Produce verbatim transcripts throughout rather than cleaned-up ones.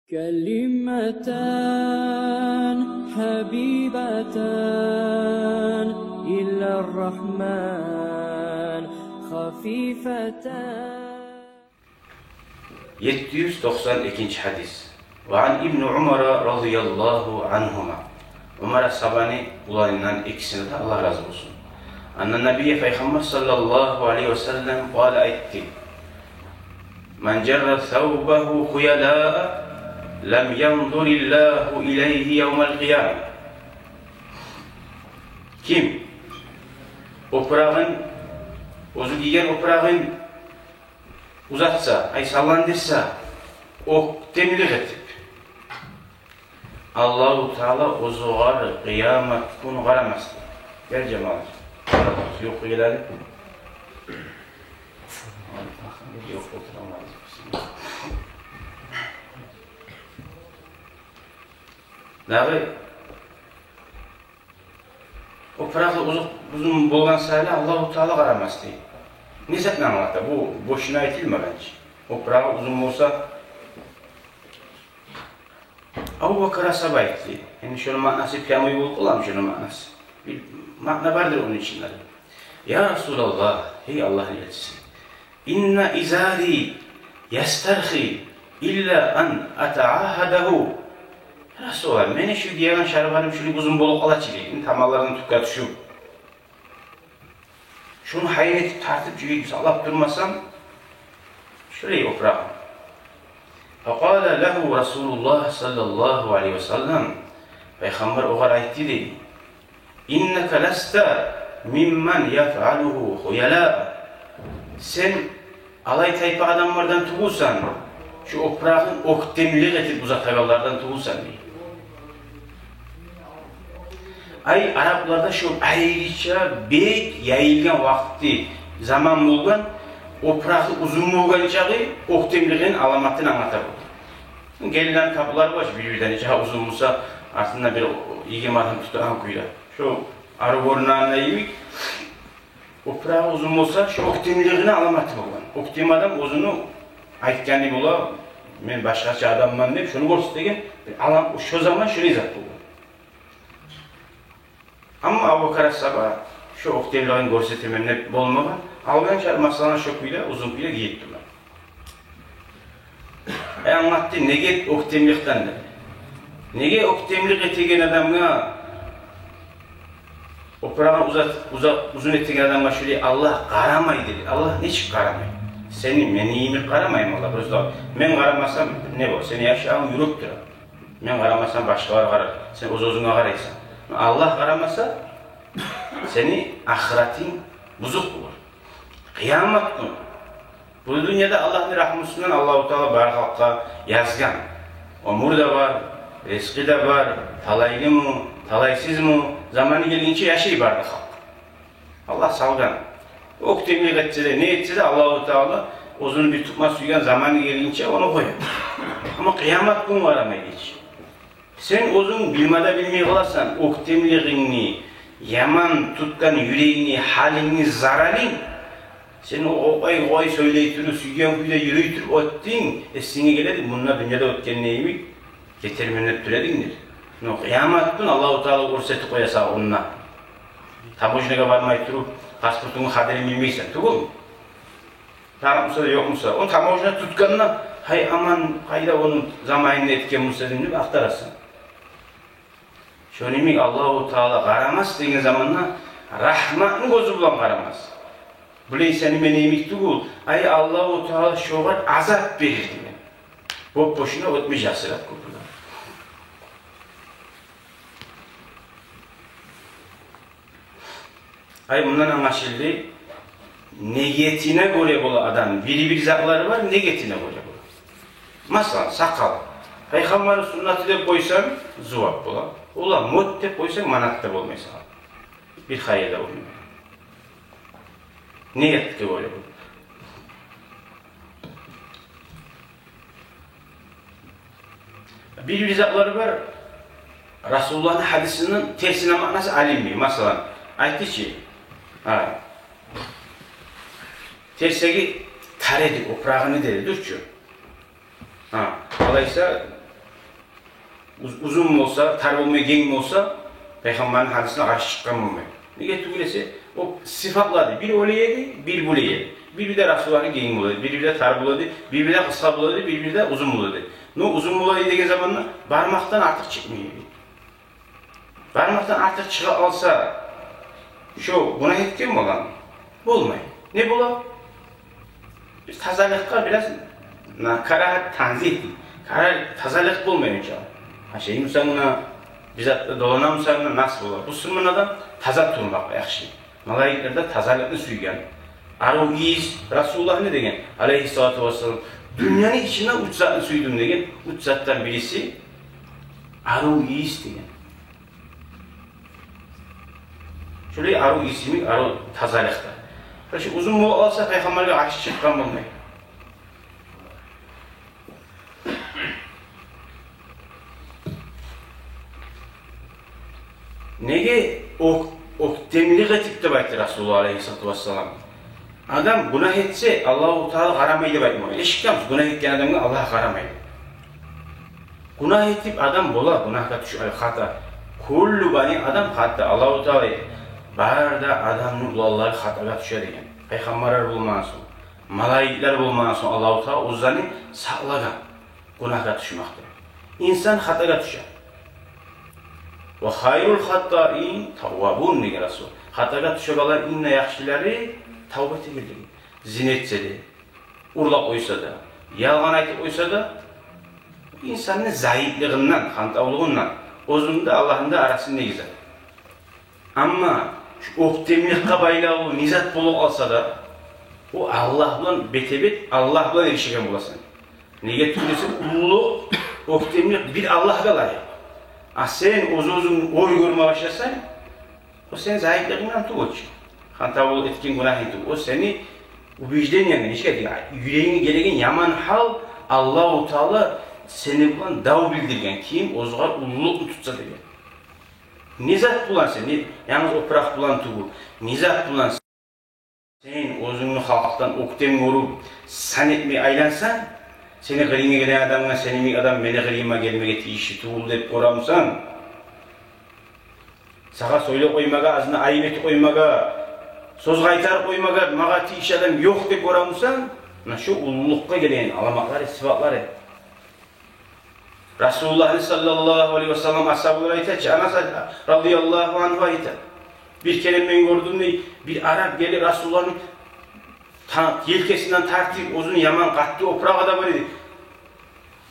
كلمتان حبيبتان إلى الرحمن خفيفتان. Етти юз токъсан экинчи гьадис. وعن ابن عمر رضي الله عنهما. Умар асгьабаны уланындан экисине де Аллагь рази болсун. أن النبي, пайхаммар саллаллагьу алайгьи ва саллам, قال, айтды: من جر ثوبه خيلاء لم ينظر الله إليه يوم القيامة. Ким опурагъын, оьзю гийген опурагъын узатса, ай, салландырса, оьктемлик этип, Аллагьу Таала оьзюне къыямат гюн къарамас. Гел, жамаат. Ёкъ, гел гьали. Ёкъ, олтураман. Дагъы опурагъы узун, узун болгъан саялы Аллагьу Таала къарамас дей. Не затны англата? Бу бошуна айтылмагъан чы. Опурагъы узун болса, Абубакар асгьаба айтды. Энди шону маънасы прямой болуп къаламы, шону маънасы? Бир маъна бардыр ону ичинде. يا رسول الله, гьей Аллагьны элчиси, إن إزاري يسترخي إلا أن أتعاهده. Я Расулаллагь, мени шу гийген шалбарым шулай узун болуп къала чы дей, таманлардан тюпге тюшюп. Шуну гьайын этип тартып, жиберип сакълап турмасам, шулай опурагъым. فقال له رسول الله صلى الله عليه وسلم. Пайхаммар огъар айтды дей: إنك لست ممن يفعله خيلاء. Сен алай тайпа адамлардан тюгюлсен, шу опурагъын оьктемлик этип узатагъанлардан тюгюлсен дей. Ай, арапларда шу айрыча бек яйылгъан вакъти, заман болгъан, опурагъы узун болгъан чакъы оьктемлигин аламатын англата болгъан. Гелинлени къаплары бар чы, бир-бирден нече узун болса, артында бир йигирма адам тутагъан кюйде. Шу арив гёрюнегени йимик, опурагъы узун болса, шу оьктемлигини аламаты болгъан. Оьктем адам оьзюню айтгъаны бола, мен башгъача адамман деп, шону гёрсетеген бир алам, шо заман шолай зат болгъан. Амма Абубакар асгьаба шо оьктемлигин гёрсетемен деп болмагъан. Алгъан чакъы масъаланы шо кюйде, узун кюйде гийип тургъан. Э, англатды, неге оьктемликден деди. Неге оьктемлик этеген адамгъа, опурагъын узат-, узат-, узун этеген адамгъа шулай Аллагь къарамай деди. Аллагь нечик къарамай? Сени, мени йимик къарамаймы Аллагь? Просто мен къарамасам не бола? Сени яшавунг юрюп тура. Мен къарамасам, башгъалар къарар. Сен оьз-оьзюнге къарайсан. Аллагь къарамаса, сени ахыратынг бузукъ болур. Къыямат гюн. Бу дюньяда Аллагьны рагьмусундан Аллагьу Таала бар халкъгъа язгъан. Оьмюр де бар, ризкъы да бар, талайлымы, талайсызмы, заманы гелгинче яшай бары да халкъ. Аллагь салгъан. Оьктемлик этсе де, не этсе де, Аллагьу Таала оьзюню бир тутма сюйген заманы гелгинче ону къоя. Амма къыямат гюн къарамай геч. Сен оьзюнг билме де билмей къаласан оьктемлигингни, яман тутгъан юрегингни, гьалынгны, заралынг. Сен о, о, ой, ой сёйлей туруп, сюйген кюйде юрюй туруп оьттюнг, эсинге геледи, мунда дюньяда оьтгенде йимик, гетермен деп тура эдинг дей. Но къыямат гюн Аллагьу Таала гёрсетип къоя сагъа онда. Таможнягъа бармай туруп, паспортунгну къадирин билмейсен, тюгюлмю? Бар буса да, ёкъ буса. Ону таможня тутгъанда, гьай, аман, къайда ону заманында этген буса эдим деп ахтарасан. Шону йимик Аллагьу Таала къарамас деген заманда рагьматны гёзю булан къарамас. Булай сени, мени йимик тюгюл, ай, Аллагьу Таала шогъар азап берир деген. Боп-бошуна оьтмежек сырат кёпюрден. Ай, мундан англашылды, негетине гёре бола адам. Бир-бир затлары бар, негетине гёре бола. Масала, сакъал. Пайхаммарны суннаты деп къойсанг, зувап бола. Улан мот деп къойсанг, манат да болмай сагъа. Бир хайыр да болмай. Негетге гёре бола. Бир-бир затлары бар, Расулуллагьны гьадисини терсине маънасы алынмай. Масала, айтды чы, гьа, терсеги тар эди, опурагъыны деди, дюр чю. Гьа, алайса, уз-, узун болса, тар болмай, генг болса, пайхаммарны гьадисине къаршы чыкъгъан болмай. Неге тюгюл эсе, о сыфатлады. Бир олай эди, бир булай эди. Бир-бирде Расулуллагьны генг болады, бир-бирде тар болады, бир-бирде къысгъа болады, бир-бирде узун болады. Но узун болады деген заманда бармакъдан артыкъ чыкъмай эди. Бармакъдан артыкъ чыгъа къалса, шо гюнагь этген боламы? Болмай. Не бола? Бир тазалыкъгъа бираз на-, карагьат танзигь дей. Кара-, тазалыкъ болмай онча. Ашай бусанг да, бир затда долана бусанг да, нас бола. Бусурман адам таза турмакъ яхшы. Малайиклер де тазалыкъны сюйген. Арив ийис, Расулуллагь не деген? Алейгьиссалату вассалам, дюньяны ичинде уьч затны сюйдюм деген. Уьч затдан бириси арив ийис деген. Шолай арив ийис йимик, арив тазалыкъда. Шо узун болуп къалса, пайхаммаргъа къаршы чыкъгъан болмай. Неге оьк-, оьктемлик этип деп айтды Расулуллагь алейгьиссалату вассалам. Адам гюнагь этсе, Аллагьу Таала къарамай деп айтмагъан. Эшитгенбиз, гюнагь этген адамгъа Аллагь къарамай. Гюнагь этип адам бола, гюнагьгъа тюше, хата. Куллу бани Адам хата. Аллагьу Таала бары да адамны уланлары хатагъа тюше деген. Пайхаммарлар болмагъан сонг, малайиклер болмагъан сонг, Аллагьу Таала оьзлени сакълагъан гюнагьгъа тюшмекден. Инсан хатагъа тюше. Ва хайрул хаттаин таввабун деген Расул. Хатагъа тюшегенлени инг де яхшылары тавба этегенлер. Зина этсе де, урлап къойса да, ялгъан айтып къойса да, инсанны зайыплыгъындан, хантавлугъундан, оьзюню де, Аллагьны да арасындагъы зат. Амма шу оьктемликге байлавлу не зат болуп къалса да, о Аллагь булан бетге-бет, Аллагь булан эришеген боласан. Неге тюгюл эсе, уллулукъ, оьктемлик бир Аллагьгъа лайыкъ. А сен оьз-оьзюнгню оьр гёрме башласанг, о сени зайыплыгъынгдан тюгюл чю. Хантавлу этген гюнагьынг тюгюл. О сени убеждениенг, нечик дей, юрегинге гелеген яман гьал, Аллагьу Таала сени булан дав билдирген, ким оьзюне уллулукъну тутса деген. Не зат булан сен, не, янгыз опуракъ булан тюгюл, не зат булан сен оьзюнгню халкъдан оьктем гёрюп, сан этмей айлансанг, сени къырыйынга гелген адамгъа, сени йимик адам мени къырыйыма гелмеге тийишли тюгюл деп гёремисен, сагъа сёйлеп къоймагъа, азына айып этип къоймагъа, сёз къайтарып къоймагъа магъа тийишли адам ёкъ деп гёремисен, муна шу уллулукъгъа гелеген аламатлары, сыпатлары. Расулуллагьны саллаллагьу алайгьи ва саллам асгьабалар айта чы, Анас радияллагьу ангьу айта: бир керен мен гёрдюм дей, бир арап гелип Расулуллагьны та-, елкесинден тартып, оьзюню яман къатты опурагъы да бар эди.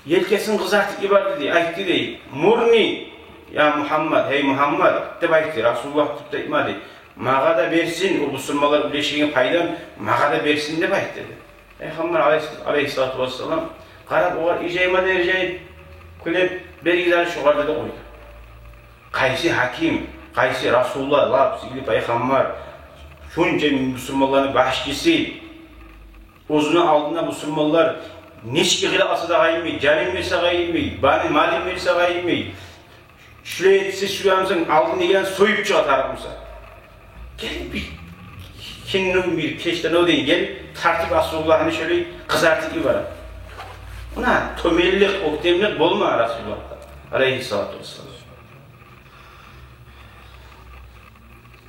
Елкесин къызартып йиберди дей, айтды дей: «Мурни, я Мугьаммад, гьей Мугьаммад», — деп айтды. Расулуллагь тюп де айтмады. «Магъа да берсин, о бусурманлар уьлешеген пайдан магъа да берсин», — деп айтды дей. Пайхаммар алейгьис-, алейгьиссалату вассалам къарап, огъар иржайма да иржайып, кюлеп, «Беригиз гьали шогъар», — деди, къойду. Къайсы гьаким, къайсы Расулуллагь, лап сыйлы пайхаммар, шунча бусурманланы башчысы, оьзюню алдында бусурманлар нечик йыгъыла къалса да къайынмай, жанын берсе къайынмай, барын, малын берсе къайынмай, шулай этсе, шулай этсе, алдындагъыланы союп чыгъа тарыкъ буса. Гелип бир, кинню бир кечде не дейин, гелип тартып Расулуллагьны шолай къызартып йибере. Муна тёбенлик, оьктемлик болма Расулуллагьгъа, алейгьиссалату вассалам.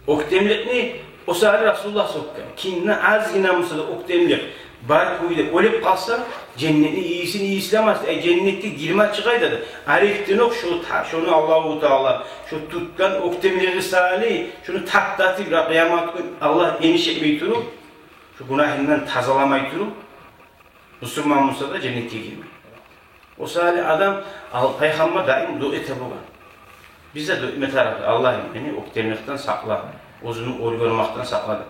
Оьктемликни о саялы Расулуллагь сёкген. Кимде азгъына буса да оьктемлик бар кюйде оьлюп къалса, женнетни ийисин ийислемес, э, женнетге гирме чыгъай да. Арекден окъ шо та-, шону Аллагьу Таала шо тутгъан оьктемлиги саялы, шону таптатып, къыямат гюн Аллагь эниш этмей туруп, шо гюнагьындан тазаламай туруп, бусурман буса да женнетге гирмей. О саялы адам, ал, пайхаммар даим дуа эте болгъан. Биз де дуа этме тарыкъ: «Аллагьым, мени оьктемликден сакъла, оьзюмню оьр гёрмекден сакъла», — деп.